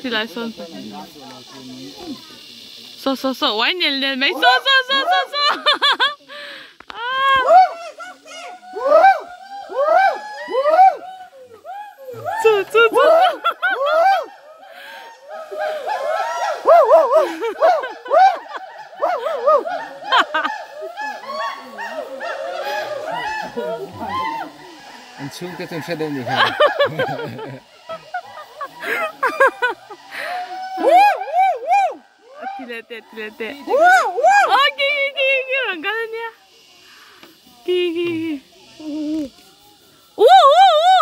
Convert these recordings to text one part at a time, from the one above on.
Tilai sawn Saw saw saw uai nel nel mai saw saw saw saw saw Chu chu chu An chhungte chuan hre deuh ni kha. Ti leh teh ti leh teh. Oh ki ki ki ki rawn kal ania. Ki ki ki. U u u.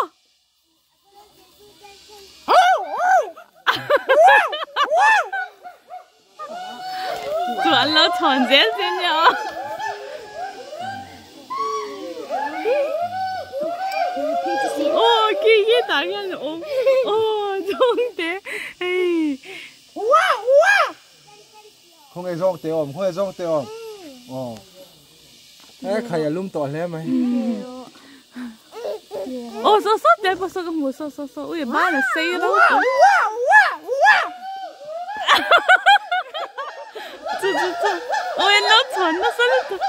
Chu an lo chhawn zel che nia aw. Aw khi khi tah hian a awm aw zawngte hei. Khawnge zawngte awm khawnge zawngte awm aw he khai a lum tawh hle mai. Aw saw saw te pawh saw ka hmu saw saw saw ui ban a sei reuh tawh. Chu chu chu ui an lo chhawn nasa lutuk.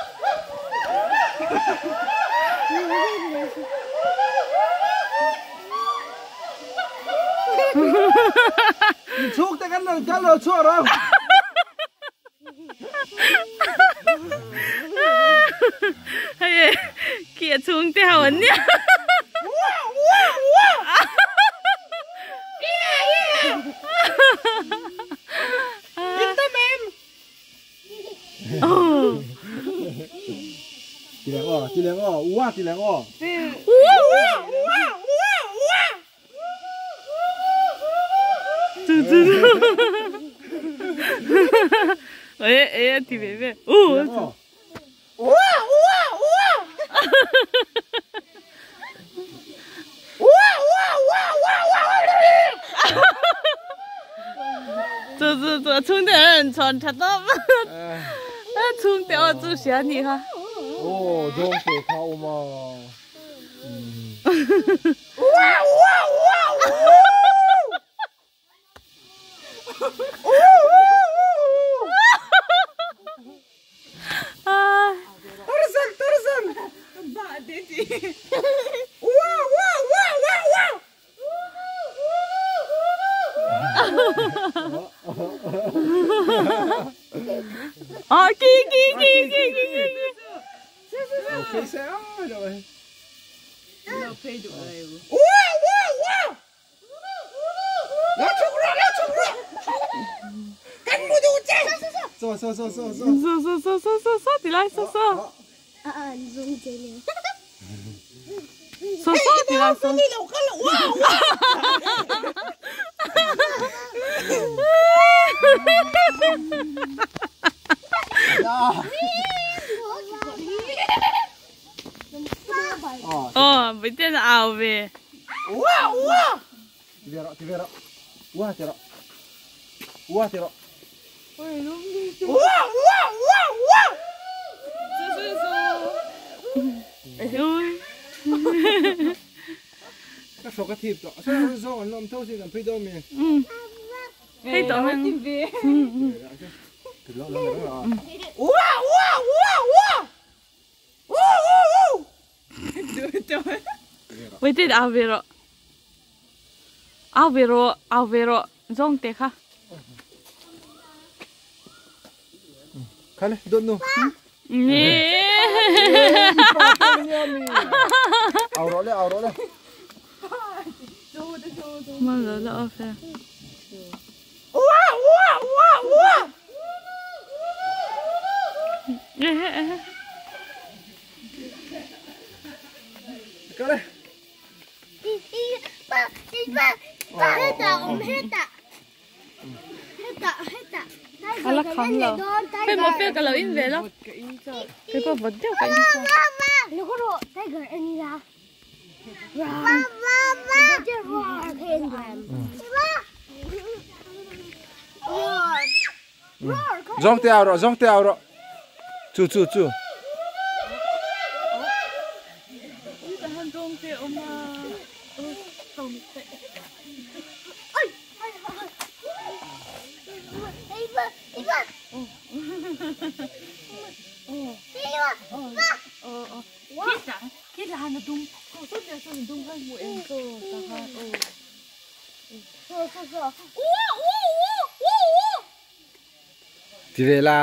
Inchhung te kan rawn kal lo chhuak rawh. Hei khi a chhung te ho an nia. Ti leng aw, ti leng aw, ua ti leng aw. Chu chu chu. Ê ê ti ve ve. U. Chu chu chu a chhungte an chhawn tha tawp. A chhungte aw chu hria ni kha. Aw zawngte kha awm a. Ờ ki ki ki ki ki ki ki. Saw saw saw saw saw. Saw saw saw saw saw saw ti lai saw saw. Saw saw ti lai saw. Aw bui ten a au ve. Ti ve rawh ti ve rawh. Ua ti rawh. Ua ti rawh. Ka hrawk a thip tawh. Saw zawng an awm tho sin an phei dawn mi. Hei tawh ang. Wait wait au ve rawh. Au ve rawh au ve rawh zawng te kha. Khale dawt nu. Ni. Au rawh le au rawh le. Mal lo la off e. Kale. A la kham lo. Hei maw fel ka lo in ve lo. Kei pawh vawt deuh ka in chhuak. Zawng te au rawh zawng te au rawh. Chu chu chu. Ti ve la.